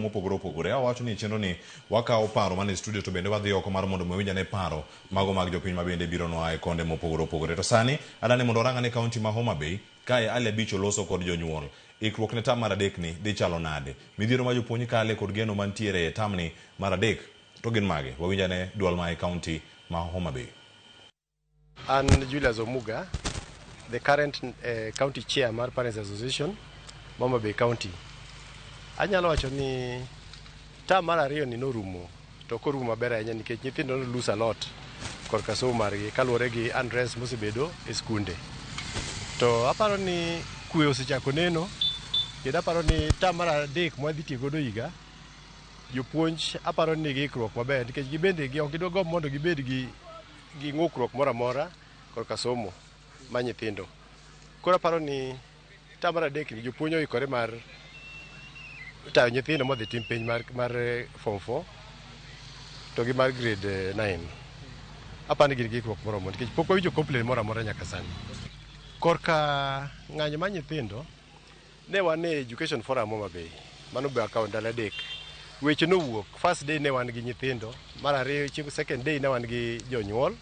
Mopogore opogore. Awacho ni chenro ni wakawo paro man e studio to bende wadhi oko mar mondo wawinj ane paro mago mag jopiny ma bende bironwa e konde mopogore opogore. To sani adani mondo warang ane kaunti ma Homa Bay kae Ali Abich oloso kod jonyuol. Ikruok ne tam mar adek ni dhi chalo nade? Midhiero ma jopuonj kale kod geno mantiere e tamni mar adek to gin mage? Wawinj ane duol ma e kaunti ma Homa Bay. An Julius Omuga, the current county chair mar Parents Association, Homa Bay County. Anyalo wacho ni term mar ariyo ni norumo to ok orumo maber ahinya nikech nyithindo no lose a lot korka somo margi kaluwore gi unrest mosebedo e skunde. To aparo ni kwe osechako neno kendo aparo ni term mar adek mwadhi tiyo godo higa jopuonj aparo ni nigi ikruok maber nikech gibende ok gidwa gomb mondo gibed gi ng'ukruok moro amora korka somo mar nyithindo. Koro aparo ni term mar adek ni jopuonj oikore mar tayo nyithindo modhi tim penj mar form 4 to gi mar grade 9. Aparo ni gin gi ikruok moromo nikech pok wawinjo complain moro amora nyaka sani. Korka ng'anyo mar nyithindo, ne wan e education forum Homa Bay, mano be akawo ndalo adek. Weche nowuok, first day ne wan gi nyithindo, mar ariyo chieng' second day ne wan gi jonyuol,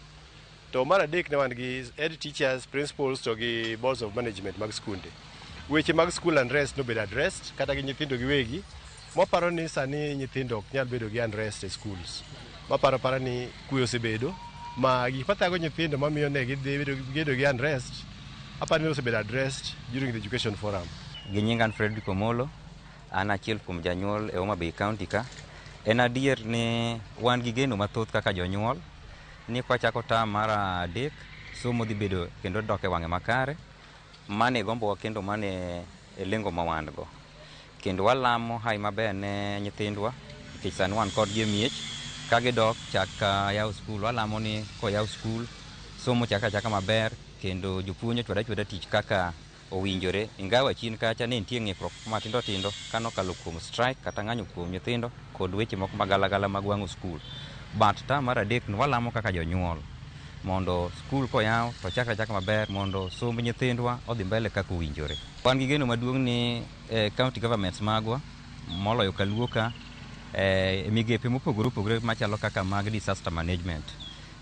to mar adek ne wan gi head teachers, principals to gi boards of management mag skunde. Weche mag school unrest nobedo addressed kata gi nyithindo giwegi. Mwaparo ni sani nyithindo ok nyal bedo gi unrest e schools. Maparo para ni kwe osebedo ma gik mathago nyithindo mamiyo ne gidhi bedo gi unrest aparo ni osebedo addressed during the education forum. Gi nyinga an Fredrick Omolo, an achiel kuom janyuol e Homa Bay County ka. En adier ni wan gi geno mathoth kaka jonyuol ni kwachako term mar adek somo dhi bedo kendo dok e wang'e makare. Mano e gombowa kendo mano e lengo ma wan go. Kendo walamo hawi maber ne nyithindwa nikech sani wan kodgi e miech. Ka gidok chak yawo skul, walamo ni koyaw skul somo chak achaka maber kendo jopuonj ochwad achwada tich kaka owinjore. Ingawa chien kacha ne nitie ng'ikruok matindo tindo kanokalo kuom strike kata ng'anyo kuom nyithindo kod weche moko magalagala mag wang'o skul. But term mar adek ni walamo kaka jonyuol mondo skul koyaw to chakre achaka maber mondo somb nyithindwa odhi mbele kaka owinjore. Wan gi geno maduong' ni county governments magwa moloyo kaluo ka migepe mopogore opogore machalo kaka mag disaster management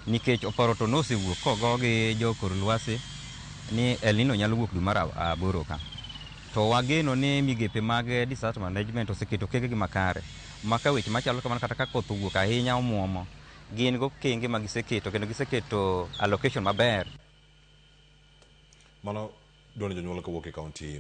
nikech oporo to nosewuok kogo gi jo kor lwasi ni El Nino nyalo wuok dwe mar aboro ka. To wageno ni migepe mag disaster management oseketo okenge gi makare ma ka weche machalo kamano kata ka koth owuok ahinya omuomo gin gokenge ma giseketo kendo giseketo allocation maber. Mano duond jonyuol kawuok e kaunti.